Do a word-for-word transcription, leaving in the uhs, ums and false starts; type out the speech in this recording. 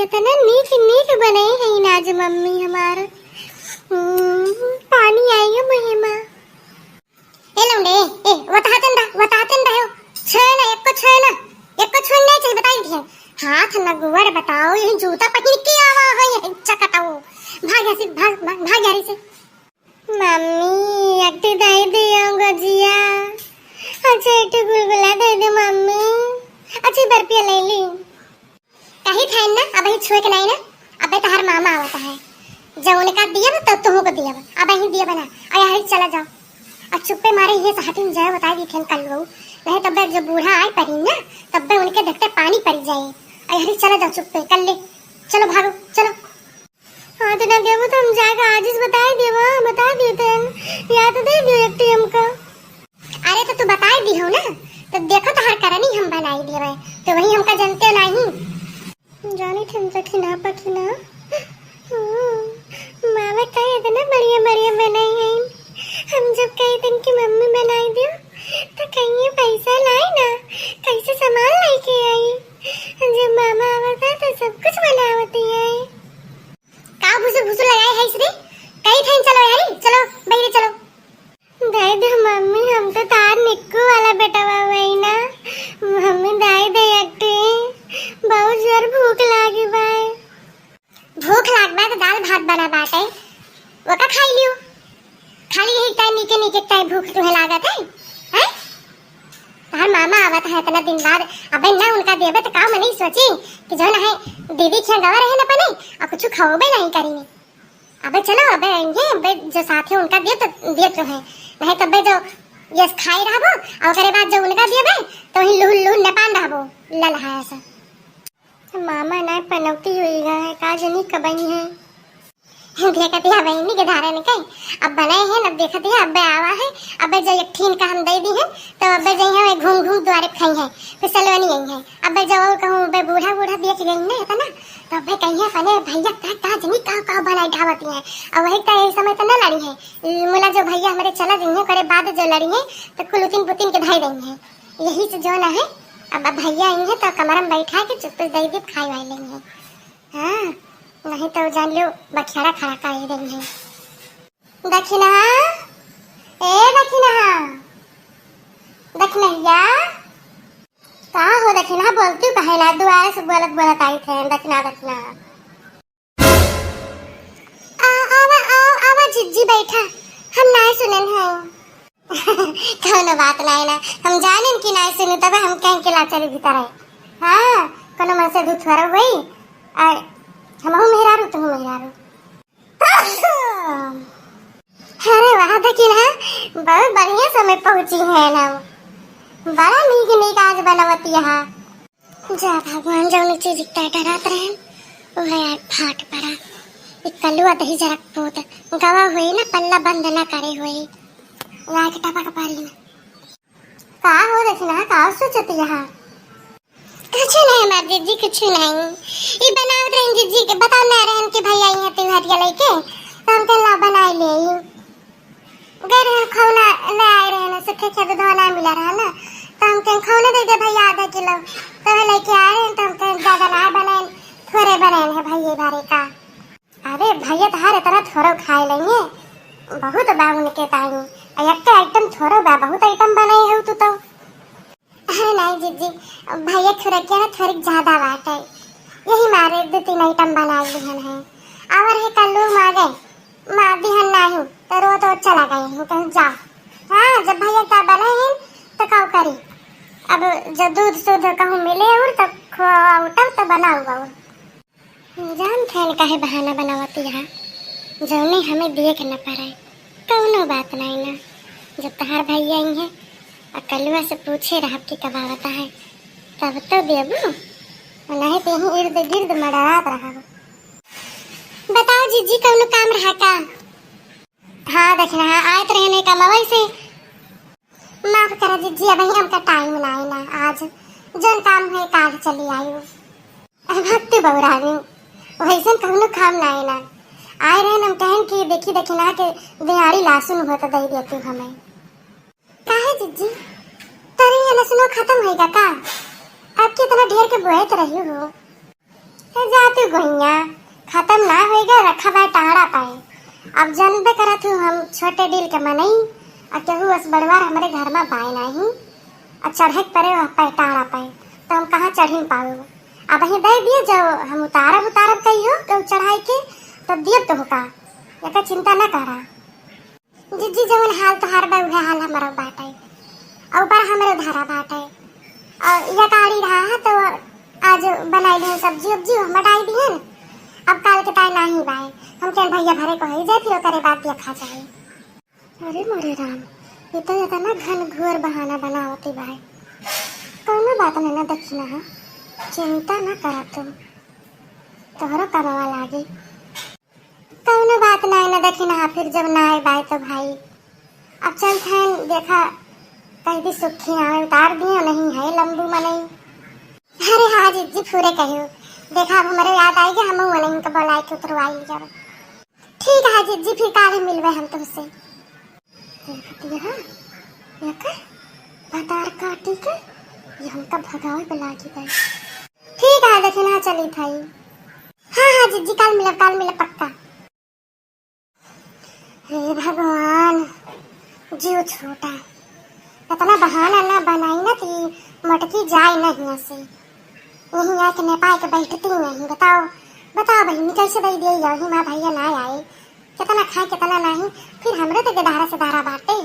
इतना नीक नीक बनई है आज मम्मी हमार। हम्म, पानी आई है मुँह मा। ए लौंडे, ए, ए, वताहतन रह, वताहतन रहो। छुए ना, एको छुए ना, एको छुए नहीं चाहिए, बताई दिए। हाथ न गोड़ बताओ, यही जूता पहिन के आवा है, यही चकटाओ। भाग यहाँ से, भाग, भाग, भाग यहाँ से। मम्मी, एक ठे दे दियो गजिया। अच्छा, एक ठे गुलगुला दे दे मम्मी। अच्छा, बर्फिया ले ली। कही थे ना, अबही छुए के नहीं ना, अबे तहार मामा आवत है, जब उनका दियब तब तुहू को दियब, अबही दियब ना, और यहाँ चला जाओ। और चुप्पे मारे ये हटिन जाए, बताई दी थे कल वो, नहीं तब्बे जब बूढ़ा आए परी ना, तब्बे उनके धक्के पानी पड़ जाए। और यहाँ चला जाओ चुप्पे, कल ले, चलो भागो, चलो। हाँ, तो ना देबो तो हम जाके आज ही बताई देबो, बता दियो तन, या तो दे दियो एक ठे हमका। अरे तो तू बताई दी हो ना, तो देखो तहार करनी हम बनाई देबे, तो वही हमका जनते नहीं। जानी थे हम सखी ना पखी ना, हम्म, मामा का इतना बढ़िया बढ़िया बनाई है। हम जब कही तन कि मम्मी बनाई दियो, तो कहिए पैसा लाई ना, कैसे सामान लेके आई। जब मामा आवता तो सब कुछ बनावती है। का भुसुर भुसुर लगाए है इसने? कही थे चलो यारी, चलो बहिरे चलो। दे दे मम्मी, हम तो तार निक्कू वाला बेटवा वही ना। मम्मी दे दे एक ठे, बहुत जोर भूख लागी बाय। भूख लाग बा तो दाल भात बना बाटे, वो का खाई लियो। खाली यही टाइम नीके नीके टाइम भूख तुम्हें लागत है, हैं? तहार मामा आवत है इतना दिन बाद, अबे ना उनका देबे तो का मनई सोची कि जौन है दीदी खिया गवा रहे न अपने, और कुछ खवबे नहीं करी। अबे चलो, अबे आएंगे, अबे जो साथे उनका दिए तो दिए तो है, नहीं तो अबे जो यस खाए रहबो, और ओकरे बाद जो उनका दिए बे, तो वही लुहुल लुहुल नेपान रहबो, ललहा ऐसा। मामा ना पनौती हुई है, का जनी कबई है। देखत है बहिनी के धारे निकल, अब बनाए हैं, अब देखत है, अब आवा है, अब जो एक ठीन का हम दे दी है, तो अब जइहे वही घूम घूम द्वारे पे खाई है, फिर सलवनी आई है। अब जो कहूँ बे बूढ़ा बूढ़ा देख गई ना इतना, तो अब कहिए अपने भैया का, का जनी का, का बनाई ढाबती है, और वही का यही समय तो न लड़ी है, मुला जो भैया हमारे चला जइहे, करे बाद जो लड़ी है, तो कुल उतिन पुतिन के धाई देंगे। यही से जो ना है, अब, अब भैया आई है, तो कमरा में बैठा के चुप्पे दे दे खाई वाई लेंगे। हाँ, नहीं तो जान लियो बखेड़ा खड़ा कर ही देंगे। दखिनहा, ए दखिनहा, दखिनहिया। का हो दखिनहा, बोलती काहे ना? दुआरे से बोलत बोलत आई थे, दखिनहा, दखिनहा। आ, आवा, आवा, आवा जिज्जी बैठा, हम नाय सुनन है। कौनो बात नाय ना, हम जानिन कि नाय सुनू, तबे हम कहें के ला चली भीतर है। हाँ, कोनो मन से दू थोड़ा हुई, और हमहू मेहरारू, तुहू मेहरारू। अरे वाह, देखी ना, बहुत बढ़िया समय पहुँची है ना, बड़ा नीक नीक आज बनावती है। जा भगवान, जौन चीज के डरात रहे, वह आज फाट पड़ा। ई कलुआ दही जरा पोत गवा हुई ना, पल्ला बंद ना करे हुई, लाइट टपक पड़ी ना। का हो दखिनहा, का सोचत यहाँ? कुछ नहीं हमार दीदी, कुछ नहीं। ई बनावत रहन दीदी के, बताओ ना रहन कि भैया यहाँ त्योहारिया लेके, तो हम कहला बनाई ले। गए रहन खौना ले आए रहन, सुखे खेत धोना मिला रहा ना, तो हम कहें खौना दे दे भैया आधा किलो, तो वह लेके आए रहन, तो हम कहें ज्यादा ना बनाए, थोड़े बनाए हैं भैया भारे का। अरे भैया तहार इतना थोड़ो खाए लेंगे, बहुत बा उनके ताई। अरे एक आइटम थोड़ो बा, बहुत आइटम बनाई है तू तो। अरे नहीं जीजी, भैया थोड़ा क्या है, थोड़ी ज्यादा बात है, यही मारे दो तीन आइटम बना लिहन है। और है कल माँ गए, माँ दिहन नहीं तो रो तो चला गए हैं कहीं जाओ। हाँ, जब भैया का बने हैं तो काउ करी, अब जो दूध शुद्ध कहूँ मिले और तो खोआ उठा तो बनाऊ और जान थैन काहे बहाना बनावती है, जौने हमें देख न पड़े, कौनो बात नहीं ना। जब तहार भैया आई है, अकलुआ से पूछे रहब कि कब आवता है, तब तो देबू, नहीं तो यहीं इर्द गिर्द मड़रात रहब। बताओ जीजी, कौनो काम रहा का? हाँ, देख रहा, आयत रहने का मवई से। माफ करा जीजी, अबही हमका टाइम नाई ना, आज जौन काम है काल चली आयु। अरे भक्ति बौरानी, वैसन कौनो काम नाई ना। आए रहे हम कहन कि देखी देखी ना के दिहाड़ी लहसुन हो तो दे देती हमें। काहे जीजी, तोरे ये लहसुनो खत्म होइगा का? अब कितना ढेर के बोए तो रही हो। तो जा तू गोइया, खतम ना होइगा, रखा बाय टाड़ा पाए। अब जनबे करत हूँ हम छोटे डील के मनई, आ केहू अस बड़वार हमरे घर मा बाय नाही, आ चढ़े के परे वह पाए टाड़ा पाए, तो हम कहाँ चढ़ी पाऊ? अब ही दे दिए, जो हम उतारब उतारब कहियो केहू चढ़ाई के, तो दियब तो का, एकर चिंता ना करा। जिज्जी, जवन हाल तोहार बा, उहे हाल हमरो बाटे। और ऊपर हमरो धारा बाटे। और ये गाड़ी रहा है, तो आज बनाई ले सब्जी उब्जी, हम डाई दिहन। अब काल के ताई नाही बाए। हम कहन भैया भरे को ही जाए, फिर ओकरे बाद देखा जाए। अरे मोरे राम, ये तो इतना घन घोर बहाना बनावती बाए। कौनो बात नहीं ना, देखी ना, चिंता ना करा तू, तोहरो कमवा लागी। कौनो बात नाई ना, देखी ना, फिर जब ना आए बाय तो भाई, अब चलत हैं, देखा, कह दी सुखी नावे उतार दिए नहीं है लंबू मनई। अरे हाँ जिज्जी, पूरे कहियो, देखा, अब हमरे याद आई कि हम मनई के बुलाई के उतरवाई जब। ठीक है जिज्जी, फिर काल ही मिलबे हम तुमसे। देखती है, ये का बतार काटी के, ये हमका भगावे पे लागी गई। ठीक है, देखी ना, चली थाई। हाँ हाँ जिज्जी, काल मिलब, काल मिलब पक्का। हे भगवान, जीव छोटा, इतना बहाना ना बनाई ना कि मटकी जाए ना हियाँ से। यहीं आके नेपाल के बैठती नहीं। बताओ, बताओ बहिनी, कैसे दे दिए यही माँ भैया ना आए, कितना खाए कितना नहीं, फिर हमरे तो गेदहरा से दहरा बाटे।